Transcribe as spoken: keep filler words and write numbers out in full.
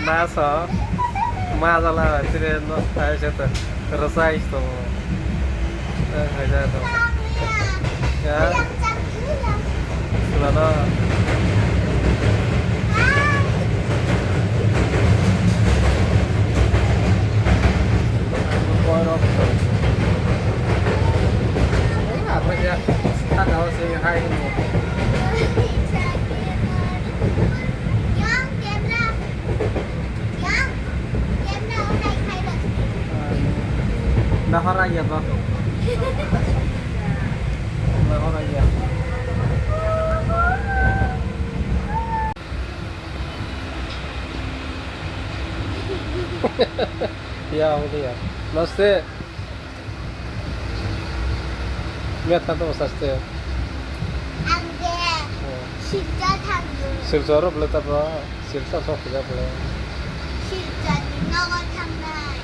Naso. Majala tire no sai se to. Rosai to. Eh, hai ja to. Ya. Sulano. Borok. Apa ya? Kan awak sih hai ini. Nahor aja ba. Nahor aja. Ya, udah ya. Namaste. Miya thanto saste. Ang de. Oh. Silchar thango. Silchar ro bole tabo. Silchar sok khuja bole. Silchar ni nogo thangnai.